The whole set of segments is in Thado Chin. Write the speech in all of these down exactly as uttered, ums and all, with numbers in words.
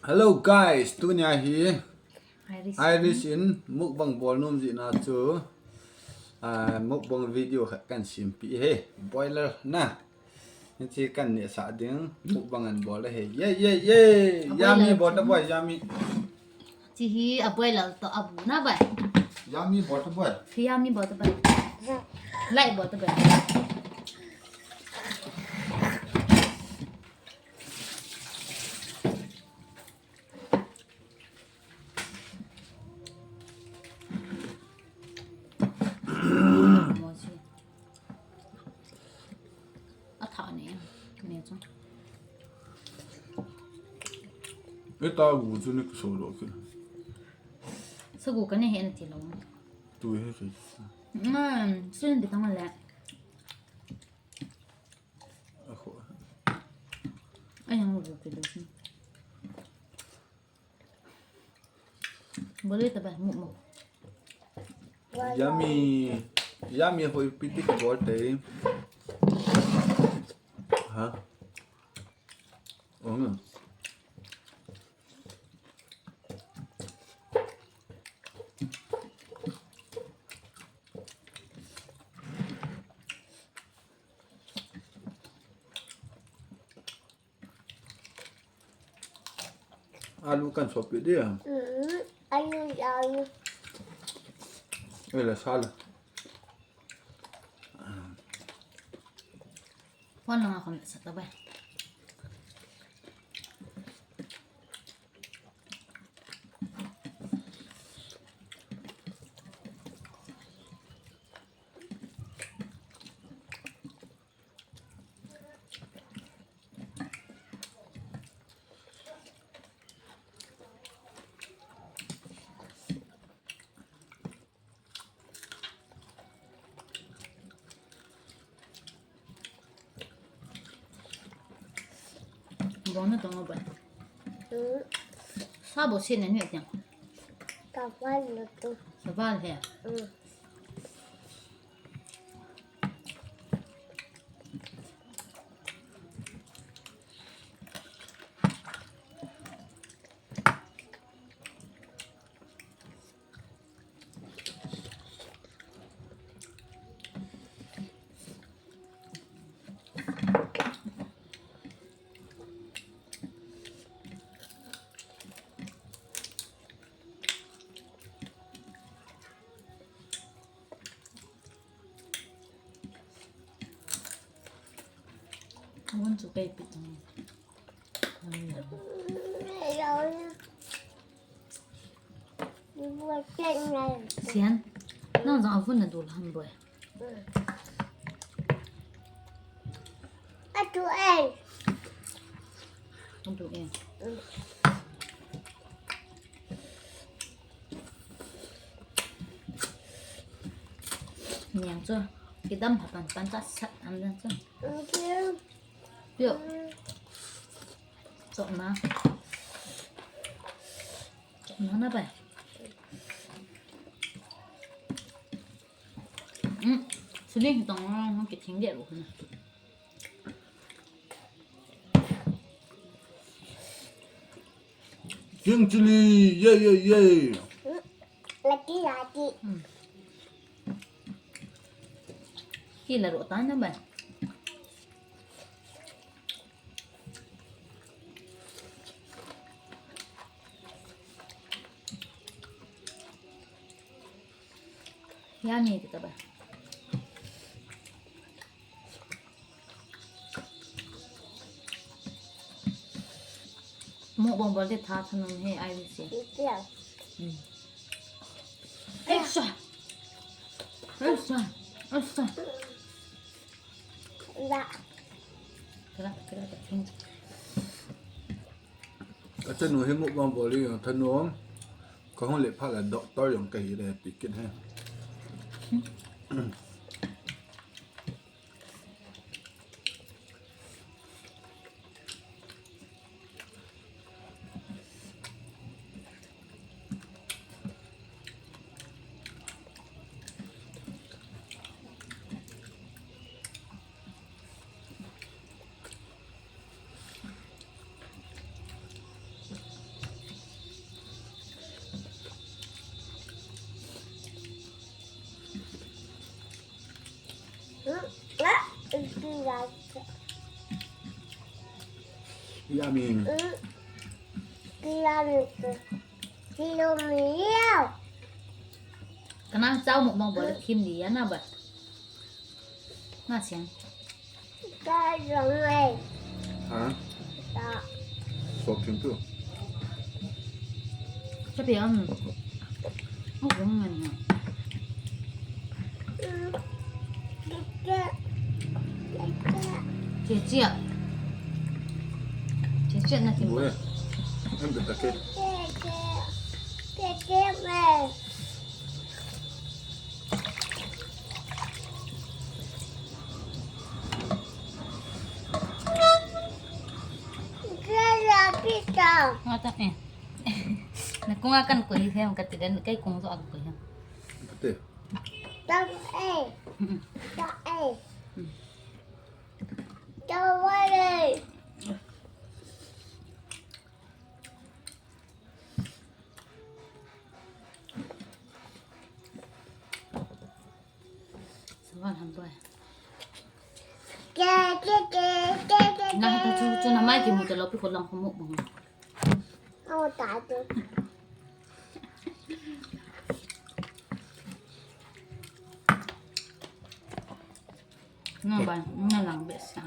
Hello guys, tunia hi Iris in mukbang bol nom jeh a chu, ah, mukbang video khat kan sempeh e, boiler na. Hiche kan nehsah ding mukbang an bol e. Ye, ye, ye. Yummy bol ta boi, yummy. Hiche hi a boiler toh a bu na boi. Yummy bol ta boi. Yummy bol ta boi. Like bol ta boi. Athah ne, ne chu. Eta gu chu ni so lo ki. Sagu ka ne hen ti lo. Tu he ki. Mm, sun bi tang le. Aho. Ai, ang gu ki lo. Bol ta boi, mukbang. Yummy. Yummy, hoi piti ka bol te. Ha? Oh, no. Alu kan sopeh dia. Mm, alu, alu. Eh, la sala. Phone lang a kon sa ta boi. Bong na tong ba? Hmm. Sa bo se na ni tiang. Ka wan lo tu. Sa ba he. Hmm. Amun chu kei pi tang. Sian. Nang jong avun na dul ham boi. Atu e. Atu e. Niang chu. Kidam pha pan pan cha sat am dan chu. Pio. Chok na. Chok na na bai. Hmm. Suli tong na kithing de lo na. King chili, ye, ye, ye. Laki, laki. Hmm. Kila ro ta na ba. Yummy kita ba. Mukbang bol te tha thanom he ai si. Tia. Hmm. Ai sa. Ai sa. Ai sa. La. Kala, kala, kala. Ka chanu hi mukbang bol jong thanom. Ka hung le phat la doctor jong ka hi le pi kit he. Yummy. Kana chao mukbang bol kim di ya na ba. Na siang. Hả? Sốt thêm chút. Cái gì ăn? Không có ngon hả? Chị chị ạ. Chị chị là chị. Ủa, em được tặng cái. Ngata eh. Na kung akan ko hi hem kati dan kai kung so ako ko hem. Kati. Tang eh. Mm. Tang eh. Mm. Tang eh. Sawan han boy. Ke, ke, ke, ke, ke, Na hata chu, chu na mai ki mu ta lo pi ko lang ko mu bang. Au ta tu. Na ba, na lang be sa.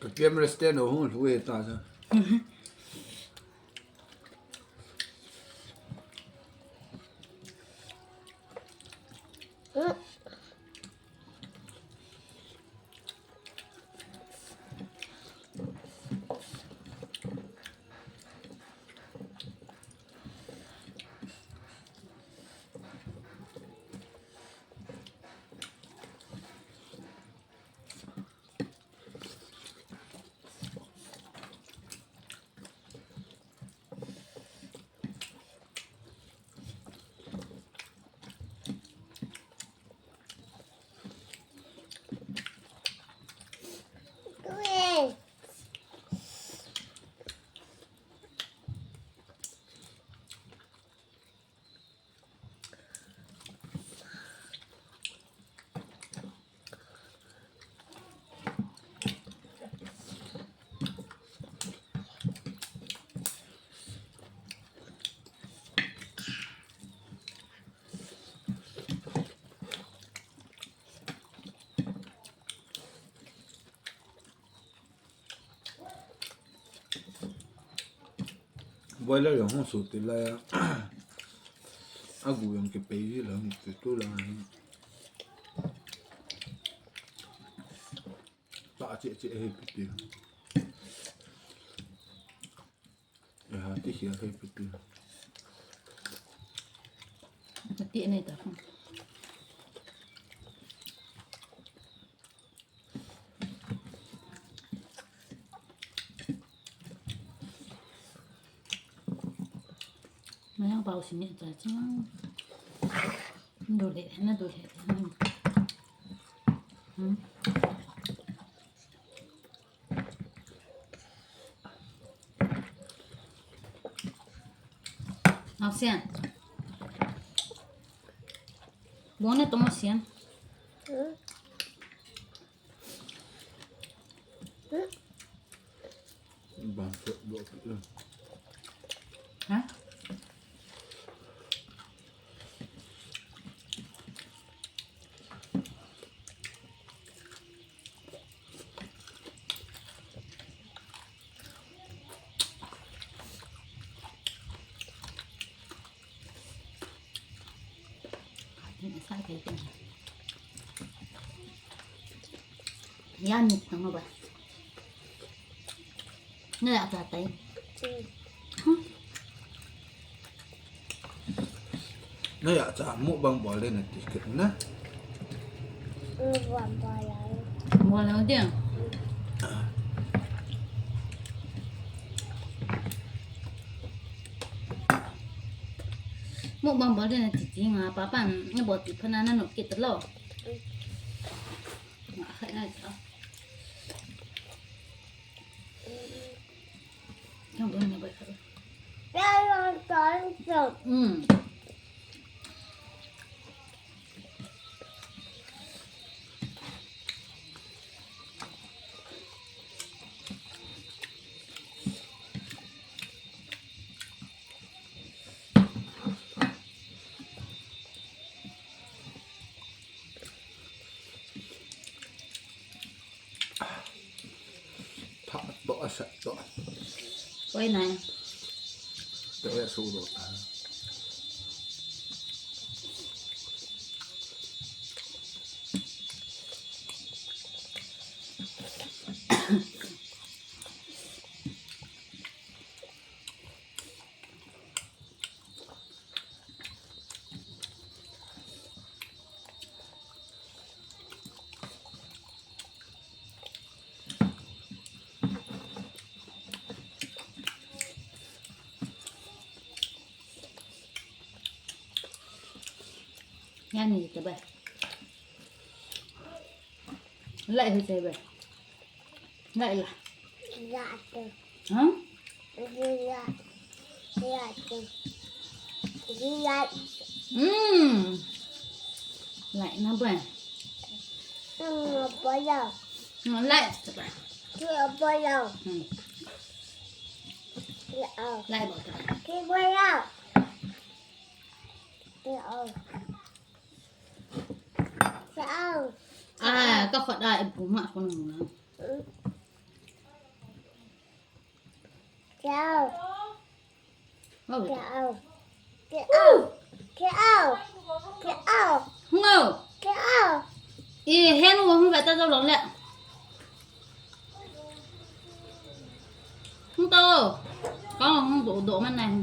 Ka K M restaurant ho hung hui ta sa. Boiler jong hung sut ti lai a. Agu jong kipei ji lou ti tu lang ahi. Ta che che he pi ti. Ya, ti hia he pi ti. Ti nei ta. Mayang pau sini cha chang. Dole, na dole. Hmm. Hausen. Bong na tong hausen. Bang sot bok tu. Ha? Yan ni tang ba. Naya cha tai. Naya cha mukbang bol le na ti kit na. Mukbang bol le. Bol le dia. Mukbang bol le na ti ti nga papa na bol ti pha na na no kit lo. Nga kha na cha. Yang bol na ba kha. Yang bol na ba kha. Hmm. Koi nai. Te we su do. Yan ni te ba. Lai hu te ba. Lai la. Lai te. Hah? Lai. Lai te. Lai. Hmm. Lai na ba. Hmm, ba ya. Hmm, lai te ba. Ba ya. Hmm. Lai ba. Ba ya. Chao. Ah, ka khot a, e bu ma ko nung na. Chao. Mau. Chao. Chao. Chao. Chao. Ngo. Chao. E, hen wo hung ba ta zo long le. Hung to. Ka hung do do man nai.